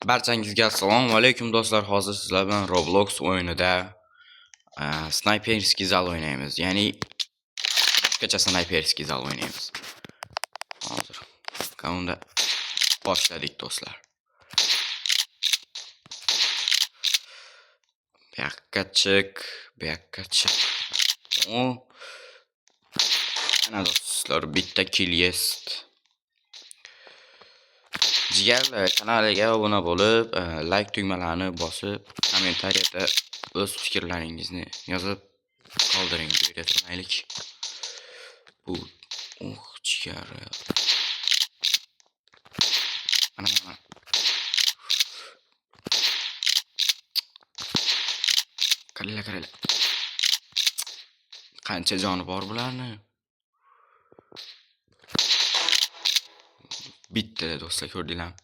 Barchangizga assalomu alaykum do'stlar. Hozir sizlar bilan Roblox o'yinida Snayperskiy zal o'ynaymiz. Ya'ni boshqacha Snayperskiy zal o'ynaymiz. Hozir. Unda boshladik do'stlar. Bu yoqqa chiq, bu yoqqa chiq. O. Ana do'stlar, bitta kill yes. Jigarlar, kanaliga obuna bo'lib, like tugmalarini bosib, kommentariyada o'z fikrlaringizni yozib qoldiring. Bu yerda turmaylik. Bu jigar. Mana mana. Qaranglar, qaranglar. Qancha joni bor bularni? Bitta do'stlar, ko'rdinglarmi?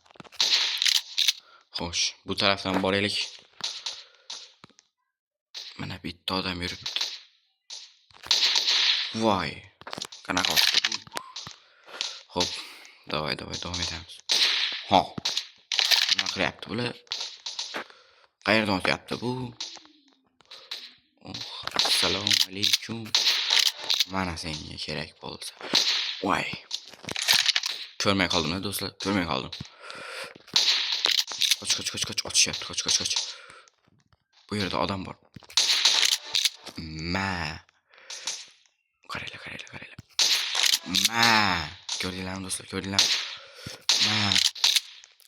Xo'sh, bu tarafdan boraylik. Mana bitta odam yuribdi. Voy, qanaqa otdi bu? Xo'p, давай, давай, davom etamiz. Ha. Nima qilyapti bular? Qayerdan otyapti bu? Oh, assalomu alaykum. Mana senga kerak bo'lsa. Voy. Ko'rmay qoldim do'stlar, ko'rmay qoldim. Qoch, qoch, qoch, qoch, otishyapti, qoch, qoch, qoch. Bu yerda odam bor. Ma. Qaranglar, qaranglar, qaranglar. Ma. Ko'rdinglarmi do'stlar, ko'rdinglarmi? Ma.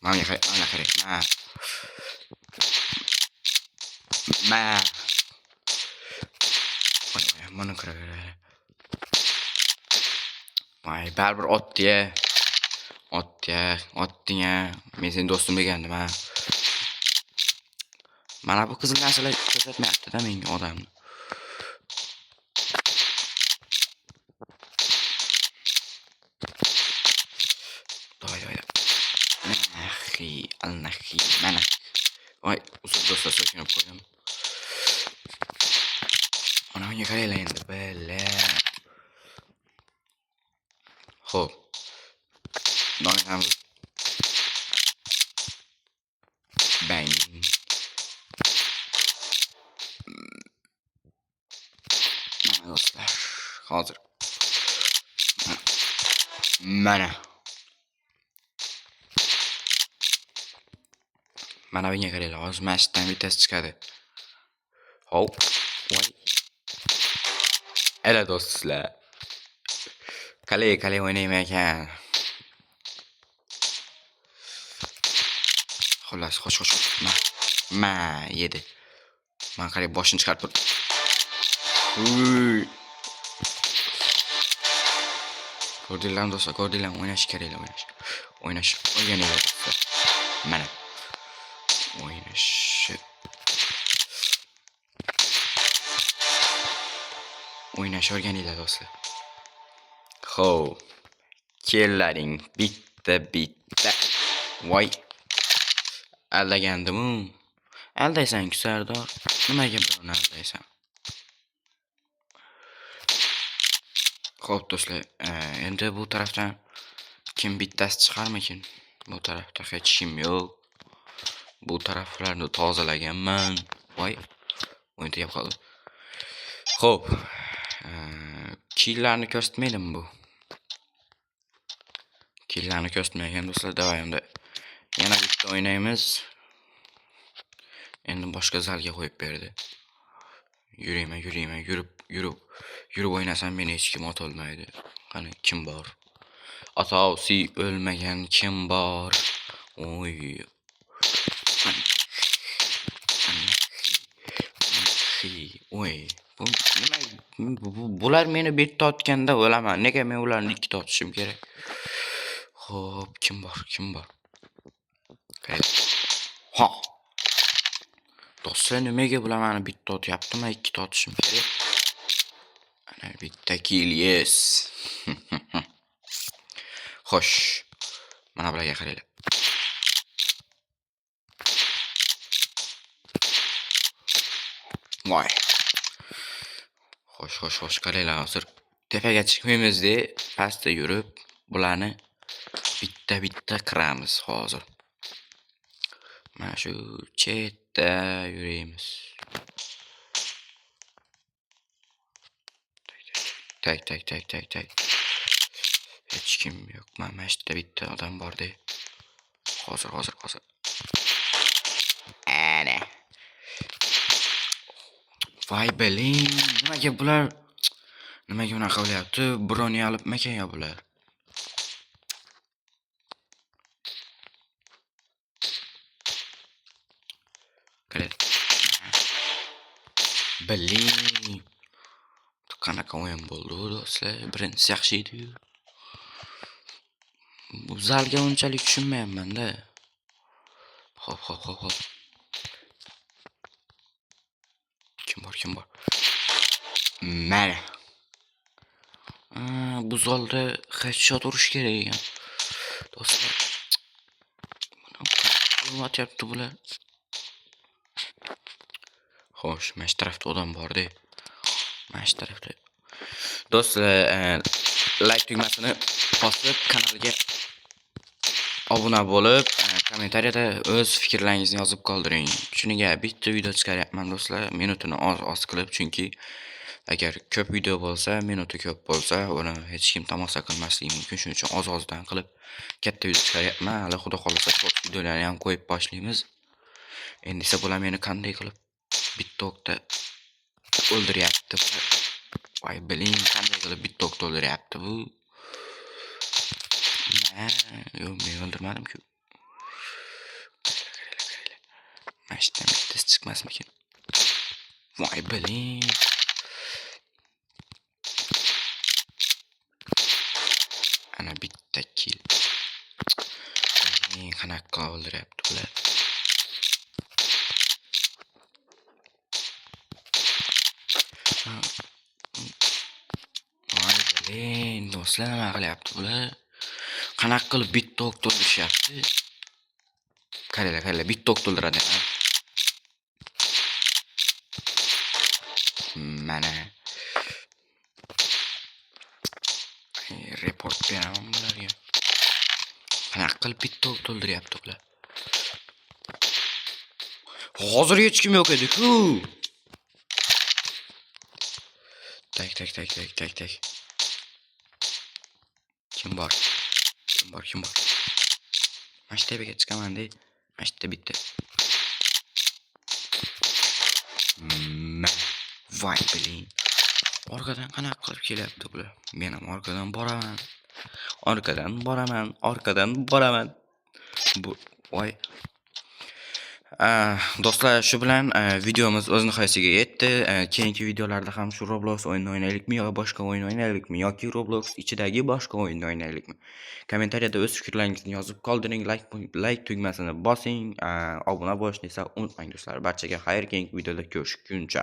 Mana qarang, mana qarang. Ma. Ma. Voy, voy, mana qarang. Voy, baribir otdi-ya. Otdi-ya, otding-a. Men seni do'stim degandim ha. Mana bu qizil narsalar ko'rsatmayapti-da menga odamni. Давай, давай. Nahi, alnahi, mana. Voy, uzr do'stlar, so'kinib qo'ydim. Mana bunga qaranglar endi, bala. Xo'p. Davom etamiz. Bang. Mana do'stlar, hozir. Mana. Mana bunga qaranglar, hozir mana shu yerdan bittasi chiqadi. Hop. Voy. Ala do'stlar. Qalay, qalay o'ynayman ekan. Xullas, xo'sh, xo'sh, xo'sh. Ma. Ma yedi. Mana qarang, boshini chiqarib turdi. Uy. Ko'rdinglarmi do'stlar, ko'rdinglarmi? O'ynash kerak, o'ynash. O'ynash o'rganinglar do'stlar. Mana. O'ynash. O'ynash o'rganinglar do'stlar. Xo'p. Kellaring bitta bitta. Voy. Aldagandim-u. Aldaysan-ku Sardor. Nimaga birovni aldaysan? Xo'p do'stlar, endi bu tarafdan kim bittasi chiqarmikin? Bu tarafda hech kim yo'q. Bu taraflarni tozalaganman. Voy. O'yin tugab qoldi. Xo'p. Killarni ko'rsatmaydimi bu? Killarni ko'rsatmagan do'stlar, давай unda yana bitta o'ynaymiz. Endi boshqa zalga qo'yib berdi. Yurayman, yurayman, yurib, yurib, yurib o'ynasam meni hech kim otolmaydi. Qani kim bor? Asosiy o'lmagan kim bor? Oy. Oy. Bu nima? Bular meni bitta otganda o'laman. Nega men ularni ikkita otishim kerak? Xo'p, kim bor? Kim bor? Ha. Do'stlar, nimaga bular meni bitta otyapti? Men ikkita otishim kerak. Ana bitta kill, yes. Xo'sh. Mana bularga qaranglar. Voy. Xo'sh, xo'sh, xo'sh, qaranglar hozir tepaga chiqmaymiz-da, pastda yurib bularni bitta-bitta qiramiz hozir. Mana shu chetda yuraymiz. Tak tak tak tak tak. Hech kim yo'q. Mana shu yerda bitta odam bor-da. Hozir hozir hozir. Ana. Voy biling, nimaga bular nimaga unaqa qilyapti? Broni olibmikan yo bular? Biling. Qanaqa o'yin bo'ldi bu do'stlar? Birinchisi yaxshi edi-yu. Bu zalga unchalik tushunmayapman-da. Hop hop hop hop. Kim bor, kim bor? Mana. Bu zalda headshot urish kerak ekan. Do'stlar. Buni qilyapti bular. Xo'sh, mana shu tarafda odam bor-da. Mana shu tarafda. Do'stlar, like tugmasini bosib, kanalga obuna bo'lib, kommentariyada o'z fikrlaringizni yozib qoldiring. Shuniga bitta video chiqaryapman do'stlar, minutini oz-oz qilib, chunki agar ko'p video bo'lsa, minuti ko'p bo'lsa, uni hech kim tomosha qilmasligi mumkin. Shuning uchun oz-ozdan qilib katta video chiqaryapman. Hali xudo xolasa short videolarni ham qo'yib boshlaymiz. Endi esa bular meni qanday qilib bitta o'qda o'ldiryapti. Voy biling, qanday qilib bitta o'qda o'ldiryapti bu. Yo'q, men o'ldirmadim-ku. Mana shu yerdan bittasi chiqmasmikin? Voy biling. Ana bitta kill. Qanaqa qilib o'ldiryapti bular. Voy biling, do'stlar nima qilyapti bular? Qanaqa qilib bitta o'qda o'ldirishyapti? Qaranglar, qaranglar, bitta o'qda o'ldiradi. Mana. Report beraman bularga. Qanaqa qilib bitta o'qda o'ldiryapti bular? Hozir hech kim yo'q edi-ku. Tak tak tak tak tak tak. Kim bor? Kim bor, kim bor? Mana shu tepaga chiqaman-da. Mana shu yerda bitta. Voy biling. Orqadan qanaqa qilib kelyapti bular? Men ham orqadan boraman. Orqadan boraman, orqadan boraman. Bu voy. Do'stlar, shu bilan videomiz o'z nihoyasiga yetdi. Keyingi videolarda ham shu Roblox o'yinini o'ynaylikmi yo boshqa o'yin o'ynaylikmi yoki Roblox ichidagi boshqa o'yinni o'ynaylikmi? Kommentariyada o'z fikrlaringizni yozib qoldiring, like tugmasini bosing, obuna bo'lishni esa unutmang do'stlar. Barchaga xayr, keyingi videoda ko'rishguncha.